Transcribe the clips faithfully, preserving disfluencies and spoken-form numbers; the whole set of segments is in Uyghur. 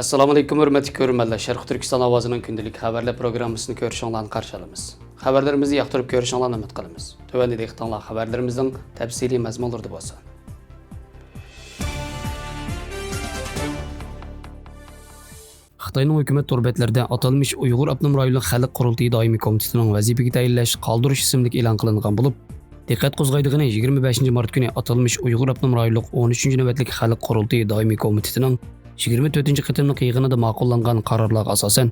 ئەسسالامۇئەلەيكۇم، ھۆرمەتلىك كۆرۈرمەنلەر. شەرقىي تۈركىستان ئاۋازىنىڭ كۈندىلىك خەۋەرلەر پروگراممىسىنى كۆرۈشۈڭلارنى قارشى ئالىمىز. خەۋەرلىرىمىزنى ياقتۇرۇپ كۆرۈشۈڭلارنى ئۈمىد قىلىمىز. تۆۋەندە دىققىتىڭلار خەۋەرلىرىمىزنىڭ تەپسىلىي مەزمۇنلىرىدا بولسۇن. خىتاينىڭ ھۆكۈمەت تور بەتلىرىدە ئاتالمىش ئۇيغۇر ئاپتونوم رايونلۇق خەلق قۇرۇلتىيى دائىمىي كومىتېتىنىڭ ۋەزىپىگە تەيىنلەش، قالدۇرۇش ئىسىملىك ئېلان قىلىنغان بولۇپ، دىققەت قوزغايدىغىنى، يىگىرمە بەشىنچى مارت كۈنى ئاتالمىش ئۇيغۇر ئاپتونوم رايونلۇق ئون ئۈچىنچى نۆۋەتلىك خەلق قۇرۇلتىيى دائىمىي كومىتېتىنىڭ يىگىرمە تۆتىنچى قېتىملىق يىغىنىدا ماقۇللانغان قارارلارغا ئاساسەن،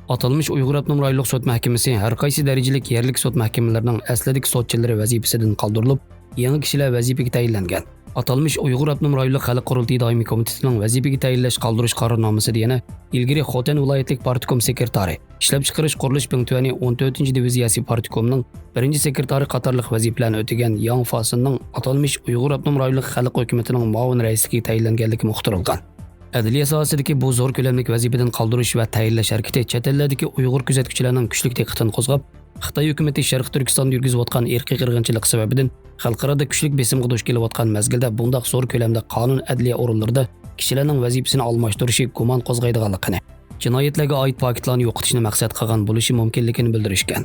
ئاتالمىش ئۇيغۇر ئاپتونوم رايونلۇق سوت مەھكىمىسى ھەر قايسى دەرىجىلىك يەرلىك سوت مەھكىمىلىرىنىڭ ئەسلىدىكى سوتچىلىرى ۋەزىپىسىدىن قالدۇرۇلۇپ، يېڭى كىشىلەر ۋەزىپىگە تەيىنلەنگەن. ئاتالمىش ئۇيغۇر ئاپتونوم رايونلۇق خەلق قۇرۇلتىيى دائىمىي كومىتېتىنىڭ ۋەزىپىگە تەيىنلەش، قالدۇرۇش قارارنامىسىدا يەنە ئىلگىرى خوتەن ۋىلايەتلىك پارتكوم سېكرېتارى، ئىشلەپچىقىرىش قۇرۇلۇش بىڭتۈەنى ئون تۆتىنچى دىۋىزىيەسى پارتكومىنىڭ بىرىنچى سېكرېتارى قاتارلىق ۋەزىپىلەرنى ئۆتىگەن ياڭ فاسىننىڭ ئاتالمىش ئۇيغۇر ئاپتونوم رايونلۇق خەلق ھۆكۈمىتىنىڭ مۇئاۋىن رەئىسلىكىگە تەيىنلەنگەنلىكى ئۇقتۇرۇلغان. ئەدلىيە ساھەسىدىكى بۇ زور كۆلەملىك ۋەزىپىدىن قالدۇرۇش ۋە تەيىنلەش ھەرىكىتى چەت ئەللەردىكى ئۇيغۇر كۆزەتكۈچىلەرنىڭ كۈچلۈك دىققىتىنى قوزغاپ، خىتاي ھۆكۈمىتى شەرقىي تۈركىستاندا يۈرگۈزۈۋاتقان ئىرقىي قىرغىنچىلىق سەۋەبىدىن خەلقئارادا كۈچلۈك بېسىمغا دۇچ كېلىۋاتقان مەزگىلدە بۇنداق زور كۆلەمدە قانۇن ئەدلىيە ئورۇنلىرىدا كىشىلەرنىڭ ۋەزىپىسىنى ئالماشتۇرۇشى گۇمان قوزغايدىغانلىقىنى، جىنايەتلەرگە ئائىت پاكىتلارنى يوقىتىشنى مەقسەت قىلغان بولۇشى مۇمكىنلىكىنى بىلدۈرۈشكەن.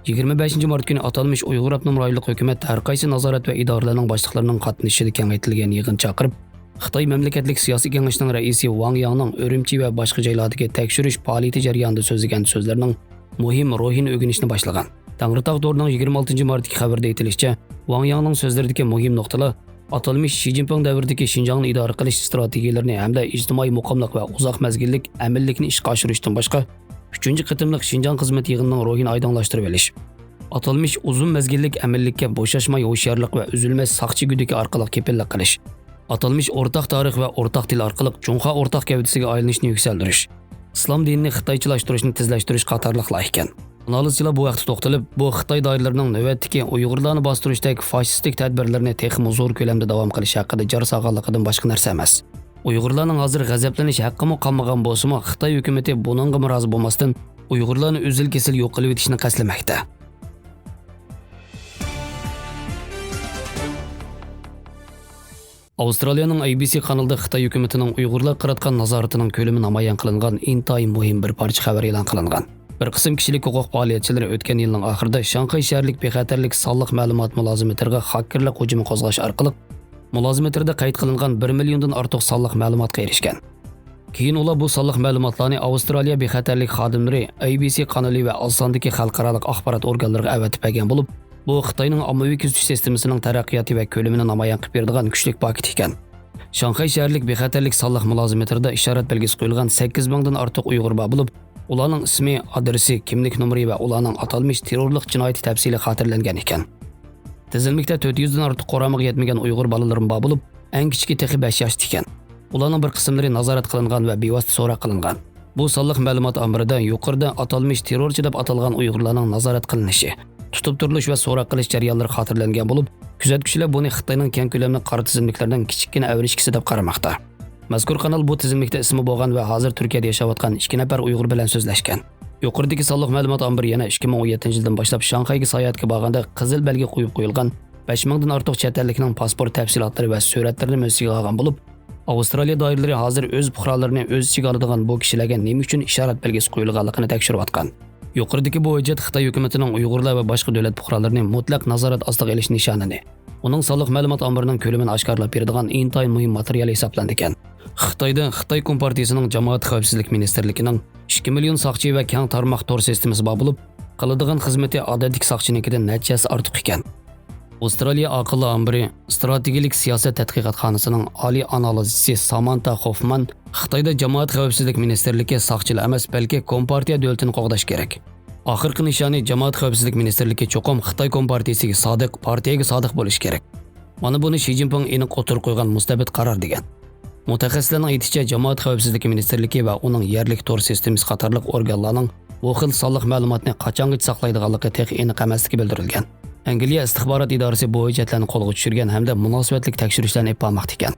يىگىرمە بەشىنچى مارت كۈنى ئاتالمىش ئۇيغۇر ئاپتونوم رايونلۇق ھۆكۈمەت ھەر قايسى نازارەت ۋە ئىدارىلەرنىڭ باشلىقلىرىنىڭ قاتنىشىشىدا كېڭەيتىلگەن يىغىن چاقىرىپ، خىتاي مەملىكەتلىك سىياسىي كېڭىشىنىڭ رەئىسى ۋاڭ ياڭنىڭ ئۈرۈمچى ۋە باشقا جايلاردىكى تەكشۈرۈش پائالىيىتى جەريانىدا سۆزلىگەن سۆزلىرىنىڭ مۇھىم روھىنى ئۆگىنىشنى باشلىغان. تەڭرىتاغ تورىنىڭ يىگىرمە ئالتىنچى مارتتىكى خەۋىرىدە ئېيتىلىشىچە، ۋاڭ ياڭنىڭ سۆزلىرىدىكى مۇھىم نۇقتىلار ئاتالمىش شى جىنپىڭ دەۋرىدىكى شىنجاڭنى ئىدارە قىلىش ئىستراتېگىيەلىرىنى ھەمدە ئىجتىمائىي مۇقىملىق ۋە ئۇزاق مەزگىللىك ئەمىنلىكنى ئىشقا ئاشۇرۇشتىن باشقا، ئۈچىنچى قېتىملىق شىنجاڭ خىزمەت يىغىنىنىڭ روھىنى ئايدىڭلاشتۇرۇۋېلىش، ئاتالمىش ئۇزۇن مەزگىللىك ئەمىنلىككە بوشاشماي ھوشيارلىق ۋە ئۈزۈلمەس ساقچى گۈدۈكى ئارقىلىق كېپىللىك قىلىش، ئاتالمىش ئورتاق تارىخ ۋە ئورتاق تىل ئارقىلىق جۇڭخۇا ئورتاق گەۋدىسىگە ئايلىنىشنى يۈكسەلدۈرۈش، ئىسلام دىنىنى خىتايچىلاشتۇرۇشنى تېزلەشتۈرۈش قاتارلىقلار ئىكەن. ئانالىزچىلار بۇ ھەقتە توختىلىپ، بۇ خىتاي دائىرىلىرىنىڭ نۆۋەتتىكى ئۇيغۇرلارنى باستۇرۇشتەك فاشىستىك تەدبىرلىرىنى تېخىمۇ زور كۆلەمدە داۋام قىلىش ھەققىدە جار سالغانلىقىدىن باشقا نەرسە ئەمەس. ئۇيغۇرلارنىڭ ھازىر غەزەپلىنىش ھەققىمۇ قالمىغان بولسىمۇ، خىتاي ھۆكۈمىتى بۇنىڭغىمۇ رازى بولماستىن، ئۇيغۇرلارنى ئۈزۈل-كېسىل يوق قىلىۋېتىشنى قەستلىمەكتە. ئاۋسترالىيەنىڭ ئەي بى سى قانىلىدا خىتاي ھۆكۈمىتىنىڭ ئۇيغۇرلارغا قاراتقان نازارىتىنىڭ كۆلىمى نامايان قىلىنغان ئىنتايىن مۇھىم بىر پارچە خەۋەر ئېلان قىلىنغان. بىر قىسىم كىشىلىك ھوقۇق پائالىيەتچىلىرى ئۆتكەن يىلنىڭ ئاخىرىدا شاڭخەي شەھەرلىك بىخەتەرلىك سانلىق مەلۇمات مۇلازىمىتىغا خاككېرلىق ھۇجۇمى قوزغاش ئارقىلىق، مۇلازىمىتىدە قەيت قىلىنغان بىر مىليوندىن ئارتۇق سانلىق مەلۇماتقا ئېرىشكەن. كېيىن ئۇلار بۇ سانلىق مەلۇماتلارنى ئاۋسترالىيە بىخەتەرلىك خادىملىرى، ئەي بى سى قانىلى ۋە ئاز ساندىكى خەلقئارالىق ئاخبارات ئورگانلىرىغا ئەۋەتىپ بەرگەن بولۇپ، بۇ خىتاينىڭ ئاممىۋى كۆزىتىش سىستېمىسىنىڭ تەرەققىياتى ۋە كۆلىمىنى نامايان قىلىپ بېرىدىغان كۈچلۈك پاكىتى ئىكەن. شاڭخەي شەھەرلىك بىخەتەرلىك سانلىق مۇلازىمىتىدا ئىشارەت بەلگىسى قويۇلغان سەككىز مىڭدىن ئارتۇق ئۇيغۇر بار بولۇپ، ئۇلارنىڭ ئىسمى، ئادرېسى، كىملىك نومۇرى ۋە ئۇلارنىڭ ئاتالمىش تېررورلۇق جىنايىتى تەپسىلىي خاتىرىلەنگەن ئىكەن. تىزىملىكتە تۆت يۈزدىن ئارتۇق قۇرامىغا يەتمىگەن ئۇيغۇر بالىلىرىمۇ بار بولۇپ، ئەڭ كىچىكى تېخى بەش ياشتا ئىكەن. ئۇلارنىڭ بىر قىسىملىرى نازارەت قىلىنغان ۋە بىۋاسىتە سوراق قىلىنغان. بۇ سانلىق مەلۇمات ئامبىرىدا يۇقىرىدا ئاتالمىش تېررورچى دەپ ئاتالغان ئۇيغۇرلارنىڭ نازارەت قىلىنىشى، تۇتۇپ تۇرۇلۇش ۋە سوراق قىلىش جەريانلىرى خاتىرىلەنگەن بولۇپ، كۆزەتكۈچىلەر بۇنى خىتاينىڭ كەڭ كۆلەملىك قارا تىزىملىكلىرىنىڭ كىچىككىنە ئەۋرىشكىسى دەپ قارىماقتا. مەزكۇر قانال بۇ تىزىملىكتە ئىسمى بولغان ۋە ھازىر تۈركىيەدە ياشاۋاتقان ئىككى نەپەر ئۇيغۇر بىلەن سۆزلەشكەن. يۇقىرىدىكى سانلىق مەلۇمات ئامبىرى يەنە ئىككى مىڭ ئون يەتتىنچى يىلدىن باشلاپ شاڭخەيگە ساياھەتكە بارغاندا قىزىل بەلگە قويۇپ قويۇلغان بەش مىڭدىن ئارتۇق چەت ئەللىكنىڭ پاسپورت تەپسىلاتلىرى ۋە سۈرەتلىرىنى مۆز ئىچىگە ئالغان بولۇپ، ئاۋسترالىيە دائىرىلىرى ھازىر ئۆز پۇقرالىرىنى ئۆز ئىچىگە ئالىدىغان بۇ كىشىلەرگە نېمە ئۈچۈن ئىشارەت بەلگىسى قويۇلغانلىقىنى تەكشۈرۈۋاتقان. يۇقىرىدىكى بۇ ھۆججەت خىتاي ھۆكۈمىتىنىڭ ئۇيغۇرلار ۋە باشقا دۆلەت پۇقرالىرىنى مۇتلەق نازارەت ئاستىغا ئېلىش نىشانىنى، ئۇنىڭ سانلىق مەلۇمات ئامبىرىنىڭ كۆلىمىنى ئاشكارىلاپ بېرىدىغان ئىنتايىن مۇھىم ماتېرىيال ھېسابلىنىدىكەن. خىتايدا خىتاي كومپارتىيىسىنىڭ جامائەت خەۋپسىزلىك مىنىستىرلىكىنىڭ ئىككى مىليون ساقچى ۋە كەڭ تارماق تور سىستېمىسى بار بولۇپ، قىلىدىغان خىزمىتى ئادەتتىكى ساقچىنىڭكىدىن نەچچە ھەسسە ئارتۇق ئىكەن. ئاۋسترالىيە ئاقىللار ئامبىرى ئىستراتېگىيىلىك سىياسەت تەتقىقاتخانىسىنىڭ ئالىي ئانالىزچىسى سامانتا خوفمان خىتايدا جامائەت خەۋپسىزلىك مىنىستىرلىكى ساقچىلا ئەمەس، بەلكى كومپارتىيە دۆلىتىنى قوغداش كېرەك. ئاخىرقى نىشانى جامائەت خەۋپسىزلىك مىنىستىرلىكى چوقۇم خىتاي كومپارتىيىسىگە سادىق، پارتىيەگە سادىق بولۇشى كېرەك. مانا بۇنى شى جىنپىڭ ئېنىق ئوتتۇرىغا قويغان مۇستەبىت قارار دېگەن. مۇتەخەسسىسلەرنىڭ ئېيتىشىچە، جامائەت خەۋپسىزلىكى مىنىستىرلىكى ۋە ئۇنىڭ يەرلىك تور سىستېمىسى قاتارلىق ئورگانلارنىڭ بۇ خىل سانلىق مەلۇماتنى قاچانغىچە ساقلايدىغانلىقى تېخى ئېنىق ئەمەسلىكى بىلدۈرۈلگەن. ئەنگلىيە ئىستىخبارات ئىدارىسى بۇ ھۆججەتلەرنى قولغا چۈشۈرگەن ھەمدە مۇناسىۋەتلىك تەكشۈرۈشلەرنى ئېلىپ بارماقتا ئىكەن.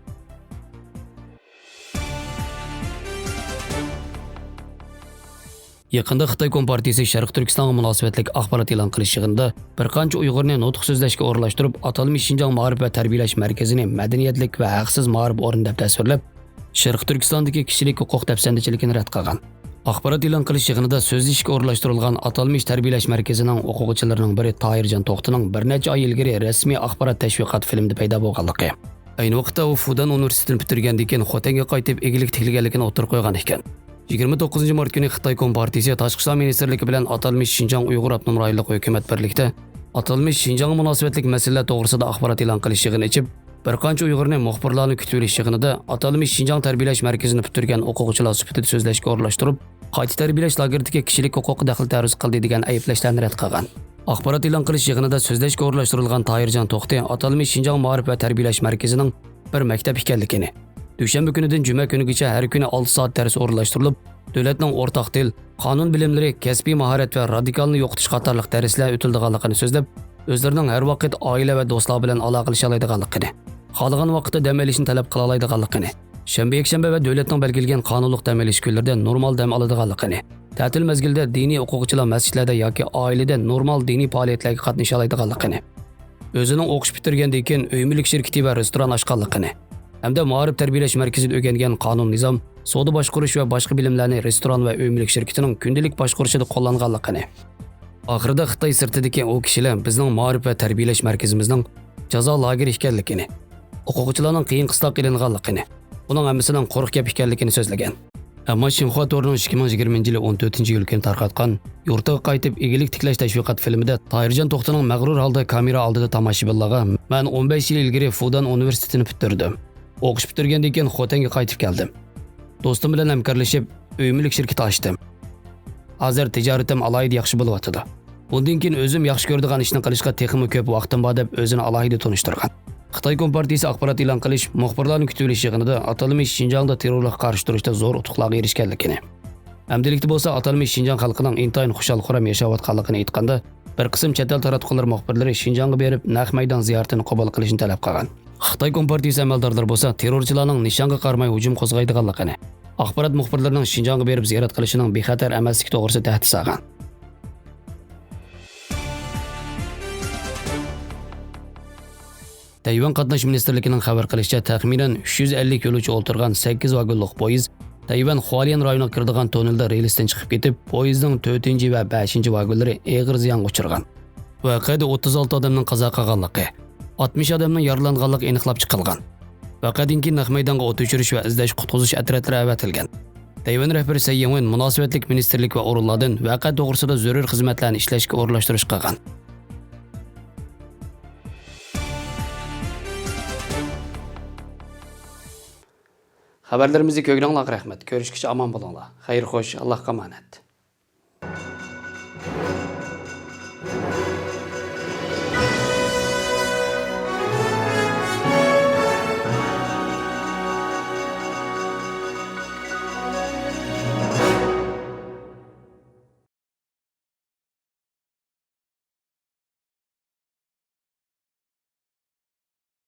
يېقىندا خىتاي كومپارتىيىسى شەرقىي تۈركىستانغا مۇناسىۋەتلىك ئاخبارات ئېلان قىلىش يىغىنىدا بىر قانچە ئۇيغۇرنى نۇتۇق سۆزلەشكە ئورۇنلاشتۇرۇپ، ئاتالمىش شىنجاڭ مائارىپ ۋە تەربىيەلەش مەركىزىنى مەدەنىيەتلىك ۋە ھەقسىز مائارىپ ئورنى دەپ تەسۋىرلەپ، شەرقىي تۈركىستاندىكى كىشىلىك ھوقۇق دەپسەندىچىلىكىنى رەت قىلغان. ئاخبارات ئېلان قىلىش يىغىنىدا سۆزلىشىشكە ئورۇنلاشتۇرۇلغان ئاتالمىش تەربىيەلەش مەركىزىنىڭ ئوقۇغۇچىلىرىنىڭ بىرى تاھىرجان توختىنىڭ بىر نەچچە ئاي ئىلگىرى رەسمىي ئاخبارات تەشۋىقات فىلىمىدا پەيدا بولغانلىقى، ئەينى ۋاقىتتا ئۇ فۇدان ئۇنىۋېرسىتېتىنى پۈتتۈرگەندىن كېيىن خوتەنگە قايتىپ ئىگىلىك تىكلىگەنلىكىنى ئوتتۇرىغا قويغان ئىكەن. يىگىرمە توققۇزىنچى مارت كۈنى خىتاي كومپارتىيىسى تاشقى ئىشلار مىنىستىرلىكى بىلەن ئاتالمىش شىنجاڭ ئۇيغۇر ئاپتونوم رايونلۇق ھۆكۈمەت بىرلىكتە ئاتالمىش شىنجاڭغا مۇناسىۋەتلىك مەسىلىلەر توغرىسىدا ئاخبارات ئېلان قىلىش يىغىنى ئېچىپ، بىر قانچە ئۇيغۇرنى مۇخبىرلارنى كۈتۈۋېلىش يىغىنىدا ئاتالمىش شىنجاڭ تەربىيەلەش مەركىزىنى پۈتتۈرگەن ئوقۇغۇچىلار سۈپىتىدە سۆزلەشكە ئورۇنلاشتۇرۇپ، قايتا تەربىيەلەش لاگېرىدىكى كىشىلىك ھوقۇققا دەخلى تەرۇز قىلدى دېگەن ئەيىبلەشلەرنى رەت قىلغان. ئاخبارات ئېلان قىلىش يىغىنىدا سۆزلەشكە ئورۇنلاشتۇرۇلغان تاھىرجان توختى ئاتالمىش شىنجاڭ مائارىپ ۋە تەربىيەلەش مەركىزىنىڭ بىر مەكتەپ ئىكەنلىكىنى، دۈشەنبە كۈنىدىن جۈمە كۈنىگىچە ھەر كۈنى ئالتە سائەت دەرس ئورۇنلاشتۇرۇلۇپ، دۆلەتنىڭ ئورتاق تىل، قانۇن بىلىملىرى، كەسپىي ماھارەت ۋە رادىكالنى يوقىتىش قاتارلىق دەرسلەر ئۆتۈلىدىغانلىقىنى سۆزلەپ، ئۆزلىرىنىڭ ھەر ۋاقىت ئائىلە ۋە دوستلار بىلەن ئالاقىلىشالايدىغانلىقىنى، خالىغان ۋاقىتتا دەم ئېلىشنى تەلەپ قىلالايدىغانلىقىنى، شەنبە، يەكشەنبە ۋە دۆلەتنىڭ بەلگىلىگەن قانۇنلۇق دەم ئېلىش كۈنلىرىدە نورمال دەم ئالىدىغانلىقىنى، تەتىل مەزگىلىدە دىنىي ئوقۇغۇچىلار مەسچىتلەردە ياكى ئائىلىدە نورمال دىنىي پائالىيەتلەرگە قاتنىشالايدىغانلىقىنى، ئۆزىنىڭ ئوقۇش پۈتتۈرگەندىن كېيىن ئۆي مۈلۈك شىركىتى ۋە رېستوران ئاچقانلىقىنى ھەمدە مائارىپ تەربىيەلەش مەركىزىدە ئۆگەنگەن قانۇن نىزام، سودا باشقۇرۇش ۋە باشقا بىلىملەرنى رېستوران ۋە ئۆي مۈلۈك شىركىتىنىڭ كۈندىلىك باشقۇرۇشىدا قوللانغانلىقىنى، ئاخىرىدا خىتاي سىرتىدىكى ئۇ كىشىلەر بىزنىڭ مائارىپ ۋە تەربىيەلەش مەركىزىمىزنىڭ جازا لاگېرى ئىكەنلىكىنى، ئوقۇغۇچىلارنىڭ قىيىن قىستاق ئېلىنغانلىقىنى، بۇنىڭ ھەممىسىنىڭ قۇرۇق گەپ ئىكەنلىكىنى سۆزلىگەن. ئەمما شىنخۇا تورىنىڭ ئىككى مىڭ يىگىرمىنچى يىلى ئون تۆتىنچى ئىيۇل كۈنى تارقاتقان يۇرتىغا قايتىپ ئىگىلىك تىكلەش تەشۋىقات فىلىمىدە تاھىرجان توختىنىڭ مەغرۇر ھالدا كامېرا ئالدىدا تاماشىبىنلارغا، مەن ئون بەش يىل ئىلگىرى فۇدان ئۇنىۋېرسىتېتىنى پۈتتۈردۈم. ئوقۇش پۈتتۈرگەندىن كېيىن خوتەنگە قايتىپ كەلدىم. دوستۇم بىلەن ھەمكارلىشىپ، ئۆي مۈلۈك شىركىتى ئاچتىم. ھازىر تىجارىتىم ئالاھىدە ياخشى بولۇۋاتىدۇ. بۇندىن كېيىن ئۆزۈم ياخشى كۆرىدىغان ئىشنى قىلىشقا تېخىمۇ كۆپ ۋاقتىم بار، دەپ ئۆزىنى ئالاھىدە تونۇشتۇرغان. خىتاي كومپارتىيىسى ئاخبارات ئېلان قىلىش، مۇخبىرلارنى كۈتۈۋېلىش يىغىنىدا ئاتالمىش شىنجاڭدا تېررورلۇققا قارشى تۇرۇشتا زور ئۇتۇقلارغا ئېرىشكەنلىكىنى، ئەمدىلىكتە بولسا ئاتالمىش شىنجاڭ خەلقىنىڭ ئىنتايىن خۇشال-خۇرام ياشاۋاتقانلىقىنى ئېيتقاندا، بىر قىسىم چەت ئەل تاراتقۇلىرى مۇخبىرلىرى شىنجاڭغا بېرىپ، نەق مەيدان زىيارىتىنى قوبۇل قىلىشنى تەلەپ قىلغان. خىتاي كومپارتىيىسى ئەمەلدارلىرى بولسا تېررورچىلارنىڭ نىشانغا قارىماي ھۇجۇم قوزغايدىغانلىقىنى، ئاخبارات مۇخبىرلىرىنىڭ شىنجاڭغا بېرىپ زىيارەت قىلىشىنىڭ بىخەتەر ئەمەسلىكى توغرىسىدا تەھدىت سالغان. تەيۋەن قاتناش مىنىستىرلىكىنىڭ خەۋەر قىلىشىچە، تەخمىنەن ئۈچ يۈز ئەللىك يولۇچى ئولتۇرغان سەككىز ۋاگونلۇق پويىز تەيۋەن خۇاليەن رايونىغا كىرىدىغان توننېلدا رېلىستىن چىقىپ كېتىپ، پويىزنىڭ تۆتىنچى ۋە بەشىنچى ۋاگونلىرى ئېغىر زىيانغا ئۇچرىغان. ۋەقەدە ئوتتۇز ئالتە ئادەمنىڭ قازا قىلغانلىقى، ئاتمىش ئادەمنىڭ يارىلانغانلىقى ئېنىقلاپ چىقىلغان. ۋەقەدىن كېيىن نەق مەيدانغا ئوت ئۆچۈرۈش ۋە ئىزدەش قۇتقۇزۇش ئەترەتلىرى ئەۋەتىلگەن. تەيۋەن رەھبىرى سەي يىڭۋېن مۇناسىۋەتلىك مىنىستىرلىك ۋە ئورۇنلاردىن ۋەقە توغرىسىدا زۆرۈر خىزمەتلەرنى ئىشلەشكە ئورۇنلاشتۇرۇش قىلغان. خەۋەرلىرىمىزنى كۆرگىنىڭلارغا رەھمەت. كۆرۈشكىچە ئامان بولۇڭلار. خەير خوش، ئاللاھقا ئامانەت.